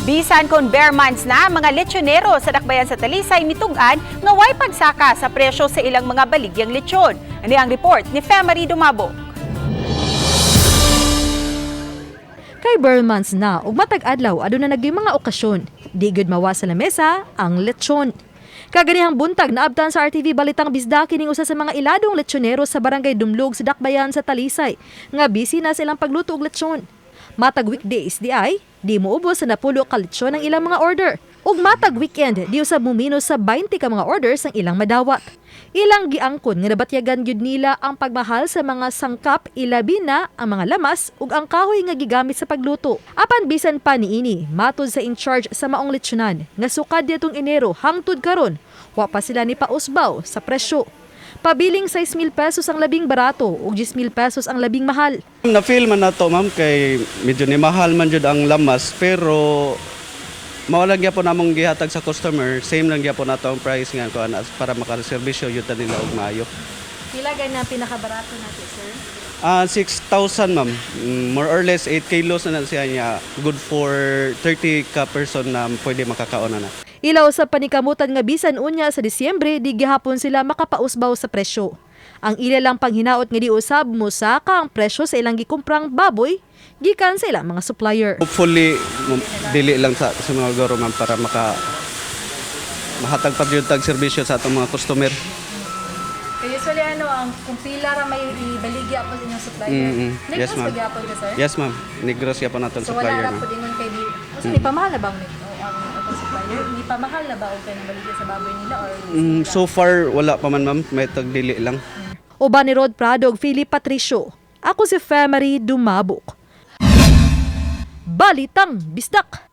Bisan kung ber months na, mga lechonero sa Dakbayan sa Talisay mitug-an nga way pagsaka sa presyo sa ilang mga baligyang lechon. Ani ang report ni Femary Dumabo. Kay ber months na ug matag adlaw aduna na gyud mga okasyon. Di gyud mawa sa lamesa ang lechon. Kaganihang buntag, naabtan sa RTV Balitang Bisdak kining usa sa mga iladong lechonero sa Barangay Dumlog sa Dakbayan sa Talisay nga busy na sa ilang pagluto og lechon. Matag weekdays di ay di moubos sa 10 ka lechon ang ilang mga order. Ug matag weekend, di usab muminos sa 20 ka mga orders ang ilang madawat. Ilang giangkon nga nabatyagan gyud nila ang pagmahal sa mga sangkap, ilabi na ang mga lamas ug ang kahoy nga gigamit sa pagluto. Apan bisan pa niini, matod sa in charge sa maong lechonan nga sukad niadtong Enero hangtod karon, wa pa sila ni pausbaw sa presyo. Pabiling 6,000 pesos ang labing barato ug 10,000 pesos ang labing mahal. Na-feel man nato, ma'am, kay medyo ni mahal man jud ang lamas, pero mao lang gyapon among gihatag sa customer, same lang gyapon nato ang price nga kuan para makaservisyo jud ta nila og maayo. Pila gani ang pinakabarato nato, sir? Ah, 6,000, ma'am. More or less 8 kilos na na siya niya. Good for 30 ka person na pwede makakaon na na. Ilaw sa panikamutan nga bisan unya sa Disyembre, di gihapon sila makapausbaw sa presyo. Ang ila lang panghinaot nga di usab mosaka ang presyo sa ilang gikumprang baboy gikan sa ilang mga supplier. Hopefully dili lang sa mga guro, ma'am, para mahatag pa jud tag serbisyo sa atong mga customer. Kaya usually ano, ang kung pila ra may ibaligya po sa inyong supplier. Yes, Negros ma'am. pa gyapon ka, sir? Yes, ma'am. Negros gyapon naton So wala supplier, ra ma'am. po dingon kay di. Unsa ni pamahal na ba ang ang atong supplier? Ni pamahal na ba og kanang baligya sa baboy nila or So far wala pa man, ma'am, may tagdili lang. Uban ni Rod Prado ug Philip Patricio. Ako si Femery Dumabok. Balitang Bisdak!